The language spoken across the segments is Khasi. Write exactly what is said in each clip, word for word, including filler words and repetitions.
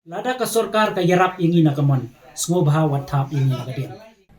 Lada ka sorkar ka ïarap ïa ngi na ka mon, sngewbha wat thap ïa ngi na ka diang.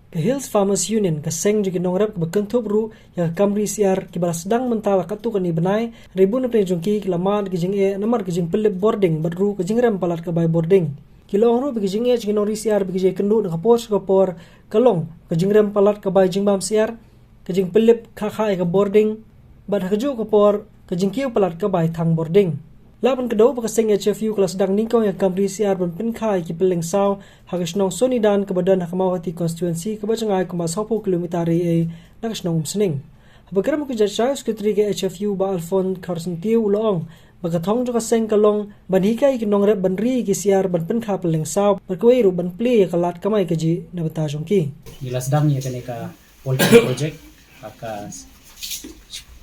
Ka Hills Farmers Union, ka seng jong ki nongrep kaba kynthup ruh ïa ka kam ri syiar, kiba la sdang mynta la katto katne bnai, hynrei bun na pdeng jong ki ki la mad ki jingeh namar ka jingpyllip bording bad ruh ka jingrem palat ka bai bording. Ki la ong ruh ba ka jingeh jong ki nongri syiar ba ki jingkynduh na ka por sha ka por ka long ka jingrem palat ka bai jingbam syiar, ka jingpyllip kha kha ïa ka bording, bad ha kajuh ka por ka jingkiew palat ka bai thang bording. Lah ban kdew ba ka seng H F U ka la sdang nyngkong ïa ka kam ri syiar ban pynkha ïa ki pylleng saw ha ka shnong Sonidan kaba don ha ka Mawhati constituency kaba jngai kumba sawphew kilometer ei ei na ka shnong Umsning. Haba kren bad ki jait shai, u Secretary ka H F U Bah Alphonse Kharsyntiew u la ong ba ka thong jong ka seng ka long ban hikai ïa ki nongrep ban ri ïa ki syiar ban pynkha pylleng saw bad kawei ruh ban plie ïa ka lad kamai kajih na bynta jong ki. Ngi la sdang ïa kane ka World Food Project ha ka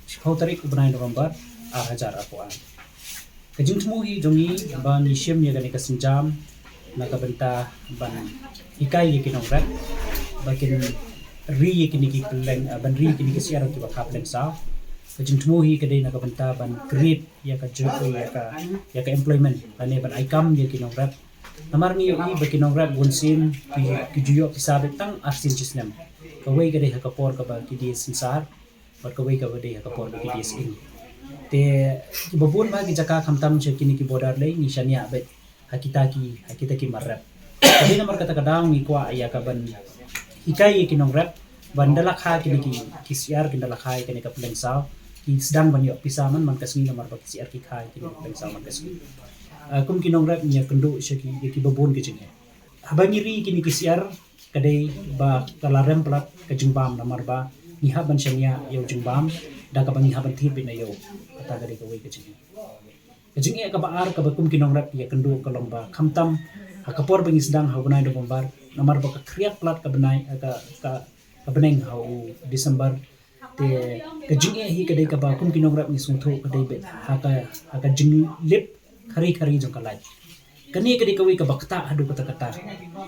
shiphew tarik u bnai November ar hajar arphew ar. Ka jingthmu hi jong ngi ba ngi shim ïa kane ka sienjam na ka bynta ban hikai ïa ki nongrep ba kin ri ïa kine ki pylleng, ah, ban ri ïa kine ki syiar kiba kha pylleng saw. Ka jingthmu hi ka dei na ka bynta ban create ïa ka job, ïa ka, ïa ka employment, lane ban ai kam ïa ki nongrep. Namar ngi ïohi ba ki nongrep bunsien ki, ki ju ïoh pisa beit tang arsien shisnem. Kawei ka dei ha ka por kaba ki die synsar, bad kawei kaba dei ha ka por ba ki die sying. Te kiba bun bha ki jaka khamtam sha kine ki border lei ngi shaniah beit ha kita ki, ha kita ki mar rep. Te dei namar kata ka daw ngi kwah ïa ka ban hikai ïa ki nongrep ba ynda la kha kine ki, ki syiar, ki ynda la kha ïa kane ka pylleng saw, ki sdang ban ïoh pisa man, man ka sngi namar ba ki syiar ki kha ïa kine ki pylleng saw man ka sngi. Ah, kum ki nongrep ngi ïakynduh sha ki, ïa kiba bun ki jingeh. Haba ngi ri kine ki syiar ka dei ba ka la rem palat ka jingbam namar ba ngi hap ban shaniah ïa u jingbam da kaba ngi hap ban thied beit na ïew. Kata ka dei kawei ka jingeh. Ka jingeh kaba ar kaba kum ki nongrep ïakynduh ka long ba khamtam ha ka por ba ngi sdang ha u bnai November namar ba ka khriat palat ka bnai, ka, ka, ka bneng ha u December. Te ka jingeh hi ka dei kaba kum ki nongrep ngi sngewthuh ka dei beit ha ka, ha ka jinglip khari khari jong ka light. Kane ka dei kawei kaba ktah haduh katta katta.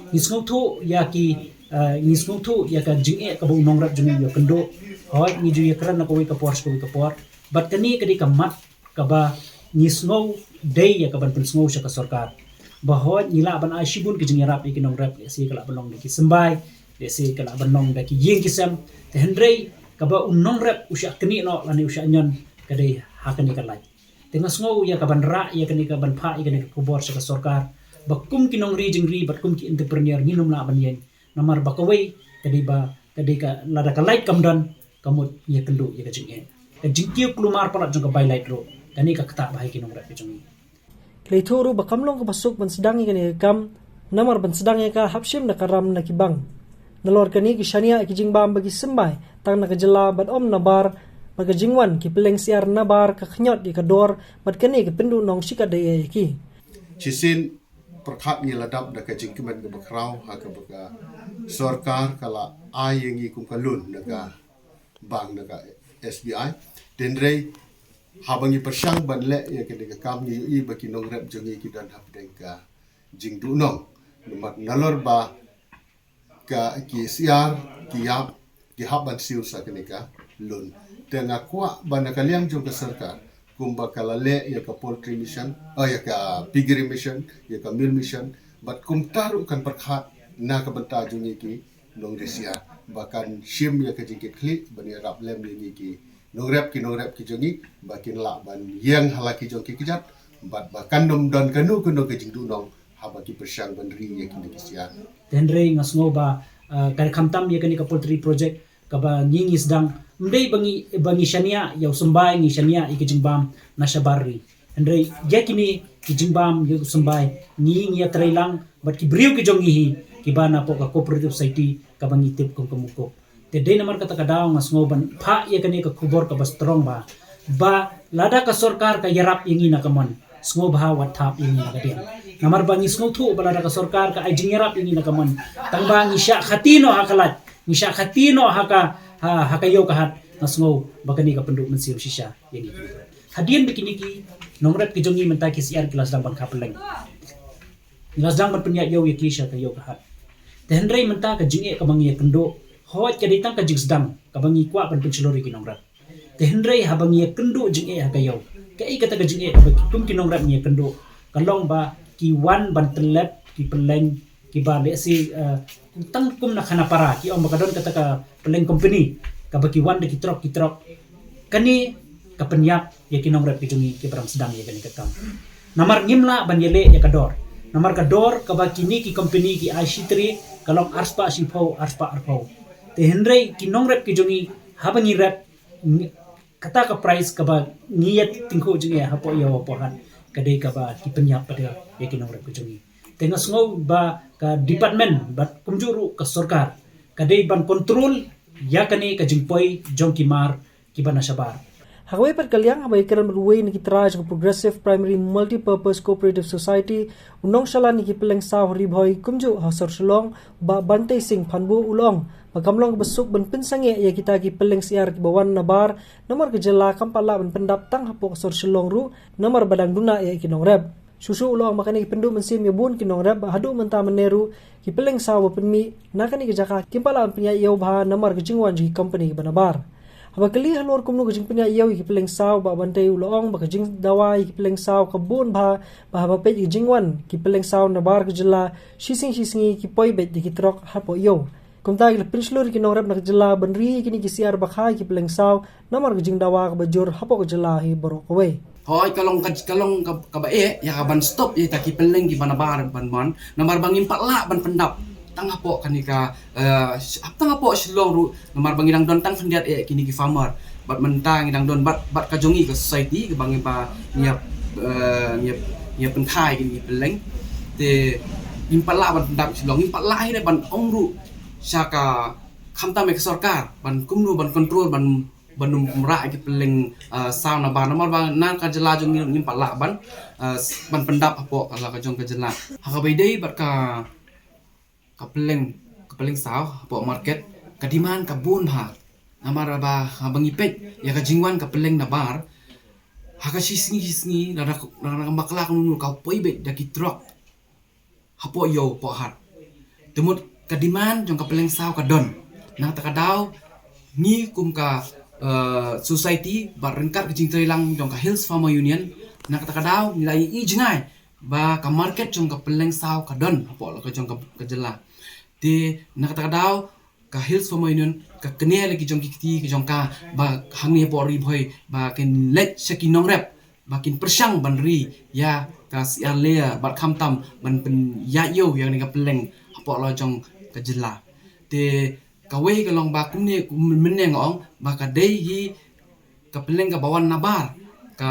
Ngi sngewthuh ïa ki, eh, ngi sngewthuh ïa ka jingeh kaba u nongrep jong ngi u ïakynduh. Hooid ngi ju ïakren na kawei ka por sha kawei ka por. Bad kane ka dei ka mat kaba ngi sngew dei ïa ka ban pynsngew sha ka sorkar. Ba hooid ngi lah ban ai shibun ki jingïarap ïa ki nongrep, lehse ka lah ban long da ki symbai, lehse ka lah ban long da ki ïing ki sem. Te hynrei kaba u nongrep u shah knieh noh lane u shah ñion ka dei ha kane ka light. Te nga sngew ïa ka ban rah ïa kane ka ban phah ïa kane ka khubor sha ka sorkar ba kum ki nongri jingri bad kum ki entrepreneur ngin ym lah ban ïeng. Namar ba kawei ka dei ba, ka dei ka lada ka light kam don, ka mut ngi ïakynduh ïa ka jingeh. Ka jingkiew kulmar palat jong ka bai light ruh kane ka ktah bha ïa ki nongrep ki jong ngi. Ki la ïathuh ruh ba kam long kaba suk ban sdang ïa kane ka kam namar ban sdang ïa ka hap shim da ka ram na ki bank. Nalor kane ki shaniah ïa ki jingbam ba ki symbai tang na ka jylla bad ym nabar bad ka jingwan ki pylleng syiar nabar ka khñiot ïa ka dor bad kane ka pynduh nong shikatdei ïa ki. Shisien pyrkhat ngi la dap da ka jingkmen kaba khraw ha kaba ka sorkar ka la ai ïa ngi kum ka loan na ka bank, na ka S B I. Te hynrei haba ngi pyrshang ban leh ïa kane ka kam ngi ïohi ba ki nongrep jong ngi ki don hapdeng ka jingduhnong. Namar nalor ba ka ki syiar ki ïap ki hap ban siew sa kane ka loan. Te nga kwah ba na ka liang jong ka sorkar kumba ka la leh ïa ka poultry mission, oh, ïa ka piggery mission, ïa ka meal mission, bad kumta ruh kan pyrkhat na ka bynta jong ngi ki nongri syiar ba kan shim ïa ka jingkitkhlieh ban ïarap lem ïa ngi ki nongrep, ki nongrep ki jong ngi ba kin lah ban ïeng ha la ki jong ki kjat bad ba kan ym don kano kano ka jingduhnong haba ki pyrshang ban ri ïa kine ki syiar. Te hynrei nga sngew ba, eh, ka khamtam ïa kane ka poultry project kaba ngi ngi sdang, ym dei ba ngi, ba ngi shaniah ïa u symbai, ngi shaniah ïa ki jingbam na shabar ri. Hynrei ïa kine ki jingbam ïa u symbai ngi ngi ïatreilang bad ki briew ki jong ngi hi kiba na pok ka cooperative society kaba ngi tip kum ka Mukub. Te dei namar kata ka daw nga sngew ban phah ïa kane ka khubor kaba strong ba, ba lada ka sorkar ka ïarap ïa ngi na ka mon, sngewbha wat thap ïa ngi na ka diang. Namar ba ngi sngewthuh ba lada ka sorkar ka ai jingïarap ïa ngi na ka mon, tang ba ngi shah khati noh ha ka lait, ngi shah khati noh ha ka, ha, ha ka ïew ka hat, nga sngew ba kane ka pynduh mynsiem shisha ïa ngi. Hadien ba kine ki nongrep ki jong ngi mynta ki syiar ki la sdang ban kha pylleng. Ngi la sdang ban pynïaid ïew ïa ki sha ka ïew ka hat. Te hynrei mynta ka jingeh kaba ngi ïakynduh, hooid ka dei tang ka jingsdang kaba ngi kwah ban pynshlur ïa ki nongrep. Te hynrei haba ngi ïakynduh jingeh ha ka ïew, kaei kata ka jingeh kaba kum ki nongrep ngi ïakynduh? Ka long ba ki wan ban tyllep ki pylleng kiba lehse, eh, tang kum na Khanapara, ki ong ba ka don kata ka pylleng company kaba ki wan da ki trok ki trok. Kane ka pynïap ïa ki nongrep ki jong ngi kiba dang sdang ïa kane ka kam. Namar ngim lah ban ïaleh ïa ka dor. Namar ka dor kaba kine ki company ki ai shi tarik ka long arspah shiphew, arspah arphew. Te hynrei ki nongrep ki jong ngi, haba ngi rep, ngi, kata ka price kaba ngi ïa tyngkhuh jingeh hapoh ïew hapoh hat, ka dei kaba ki pynïap pat ïa ki nongrep ki jong ngi. Te nga sngew ba ka department bad kumjuh ruh ka sorkar ka dei ban control ïa kane ka jingpoi jong ki mar kiba na shabar. Ha kawei pat ka liang, haba ïakren bad uwei na ki trai jong ka Progressive Primary Multipurpose Cooperative Society, u nongshalan ïa ki pylleng saw ha Ri Bhoi kumjuh ha sor Shillong, Bah Bantei Singh Phanbu, u la ong ba kam long kaba suk ban pynsangeh ïa kita ki pylleng syiar kiba wan nabar, namar ka jylla kam pat lah ban pyndap tang hapoh ka sor Shillong ruh, namar ba dang duna ïa ki nongrep. Shuh shuh u la ong ba kane ka pynduh mynsiem ïa bun ki nongrep, ba haduh mynta mynne ruh ki pylleng saw ba pynmih na kane ka jaka kim pat lah ban pynïaid ïew bha namar ka jingwan jong ki company kiba nabar. Haba kylli halor kumno ka jingpynïaid ïew ïa ki pylleng saw, Bah Bantei u la ong ba ka jingdawa ïa ki pylleng saw ka bun bha, ba haba peit ïa ka jingwan ki pylleng saw nabar ka jylla, shisngi shisngi ki poi beit da ki trok hapoh ïew. Kumta ki la pynshlur ïa ki nongrep na ka jylla ban ri ïa kine ki syiar ba kha ïa ki pylleng saw, namar ka jingdawa kaba jur hapoh ka jylla hi baroh kawei. Hooid, ka long ka, ka long ka, kaba eh ïa ka ban stop ïa kita ki pylleng kiba nabar ban wan, namar ba ngim pat lah ban pyndap tang hapoh kane ka, eh, sh-, tang hapoh Shillong ruh, namar ba ngi dang don tang khyndiat eh kine ki farmer. Bad mynta ngi dang don bad, bad ka jong ngi ka society kaba ngi ba ngi ïa, eh, ngi ïa, ngi ïa pynkha ïa kine ki pylleng. Te ngim pat lah ban pyndap Shillong, ngim pat lah hi ban ong ruh sha ka, khamtam ïa ka sorkar ban kumno ban control ban, ban ym rah ïa ki pylleng, eh, saw nabar, namar ba na ka jylla jong ngi ngim pat lah ban, eh, ban pyndap hapoh ka la ka jong ka jylla. Ha kaba ïadei bad ka, ka pylleng, ka pylleng saw hapoh market, ka demand ka bun bha. Namar ba haba ngi peit ïa ka jingwan ka pylleng nabar, ha ka shisngi shisngi, lada, lada ka bakla kumno ka poi beit da ki trok hapoh ïew hapoh hat. Te mut ka demand jong ka pylleng saw ka don. Na kata ka daw ngi kum ka, eh, society bad ryngkat ka jingtreilang jong ka Hills Farmer Union, na kata ka daw ngi la ïohi jngai ba ka market jong ka pylleng saw ka don hapoh la ka jong ka, ka jylla. Te na kata ka daw ka Hills Farmer Union ka kane la ki jong ki kti ki jong ka ba hangne hapoh Ri Bhoi ba kin leit sha ki nongrep ba kin pyrshang ban ri ïa ka syiar layer bad khamtam ban pynïaid ïew ïa kane ka pylleng hapoh la jong ka jylla. Te kawei ka long ba kumne, kum mynne nga ong ba ka dei hi ka pylleng kaba wan nabar, ka,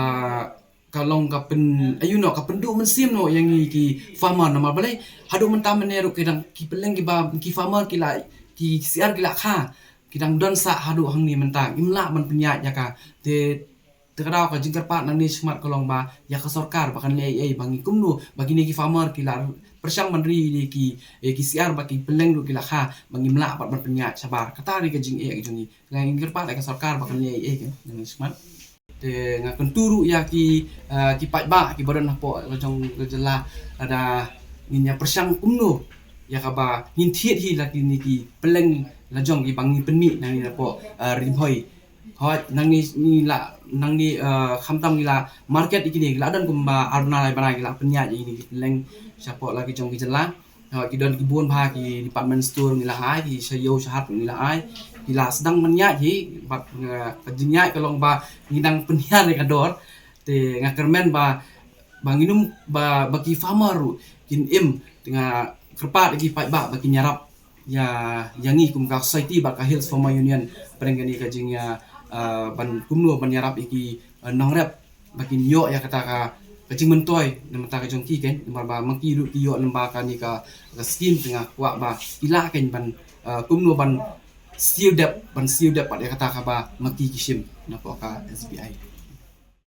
ka long ka pyn, ayu noh, ka pynduh mynsiem noh ïa ngi ki farmer, namar balei haduh mynta mynne ruh ki dang, ki pylleng kiba ki farmer ki la, ki syiar ki la kha, ki dang don sah haduh hangne mynta, ngim lah ban pynïaid ïa ka. Te te ka daw ka jingkyrpad nangne shakhmat ka long ba ïa ka sorkar ba kan leh ei ei ba ngi kumno ba kine ki farmer ki la pyrshang ban ri ïa ki, ïa ki syiar ba ki pylleng ruh ki la kha, ba ngim lah pat ban pynïaid shabar. Kata ruh ka jingeh ka jong ngi. Nga kyrpad ïa ka sorkar ba kan leh ei ei ka nangne shakhmat. Te nga kyntu ruh ïa ki, eh, ki paidbah kiba don hapoh la jong ka jylla, lada ngin ïa pyrshang kumno ïa kaba ngin thied hi la kine ki pylleng la jong kiba ngi pynmih nangne hapoh, eh, Ri Bhoi. Hooid, nangne ngi la, nangne, eh, khamtam ngi la market ïa kine, ngi la don kumba ar bnai lai bnai ngi la pynïaid ïa kine ki pylleng shapoh la ki jong ki jylla. Hooid, ki don ki bun bha ki department store ngi la ai, ki sha ïew sha hat ngi la ai. Ki la sdang ban ïaid hi, bad, eh, ka jingïaid ka long ba ngi dang pynhiar ïa ka dor. Te nga kyrmen ba, ba ngin ym, ba, ba ki farmer ruh kin im, te nga kyrpad ïa ki paidbah ba kin ïarap ïa, ïa ngi kum ka society bad ka Hills Farmer Union, pyrshang kane ka jingïa, ah, ban kumno ban ïarap ïa ki, ah, nongrep ba kin ïoh ïa kata ka, ka jingmyntoi na bynta ka jong ki, kan, namar ba ma ki ruh ki ïoh lyngba kane ka, ka skim, te nga kwah ba ki lah, kan, ban, ah, kumno ban siew dep, ban siew dep pat ïa kata kaba ma ki ki shim napoh ka S B I.